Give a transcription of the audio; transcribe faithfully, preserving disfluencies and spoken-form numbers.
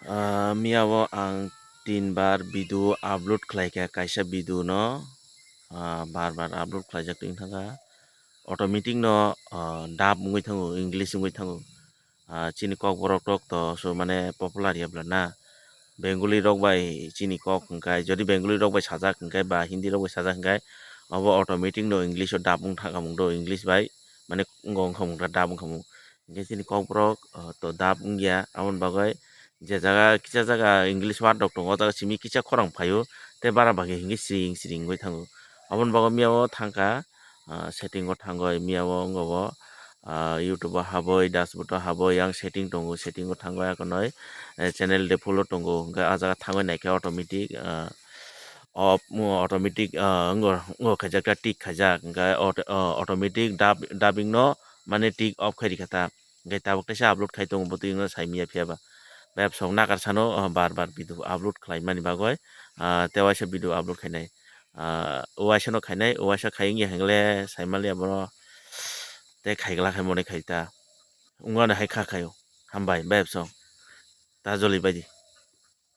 Ah, miya o ang tin bar video upload khlai kha, kaisa video no, ah, bar bar upload khlaijak tong thangkha. Automatic no, ah, dub wngwi thango, English wngwi thango. Ah, chini Kokborok rok to so mane popular ya bla na. Bengali rok bai chini kok hwnkhe, jodi Bengali rok bai sajak hwnkhe ba Hindi rok bai sajak hwnkhe, obo automatic no English o dub wng thangkha mung do, English bai mane wngkha mung dub wngkha mung. Hingke chini Kokborok, ah, to dub wngya, aboni bagwi je jaga kisa jaga English word rok tongo, o jaga simi kisa khorang phaio, tei bara bagwi hingke siring siring wngwi thango. Aboni bagwi miya o thangkha, ah, setting o thangwi miya o wngkha bo, ah, YouTube o habwi, dashboard o habwi, yang setting tongo, setting o thangwi akonoi, eh, channel de full o tongo, hingke ah jaga thangwi naikhe automatic, ah, off, automatic, ah, wngkha, wngkha khaijak ta tick khaijak, hingke auto-, ah, automatic dub-, dubbing no mane tick off khai rikha ta. Hingke tabuk teisa upload khai tongo, bo twi wngno sai manya phiya ba. Bai absong nakar sano, ah, bar bar video upload khlai mani bagwi, ah, tei waisa video upload khainai. Ah, waisa no khainai, waisa khai wngya hingle sai maliya bono tei khai gla khai monai khai ta. Wngmano hai kha khaio. Hambai, bai absong. Ta joli bai di.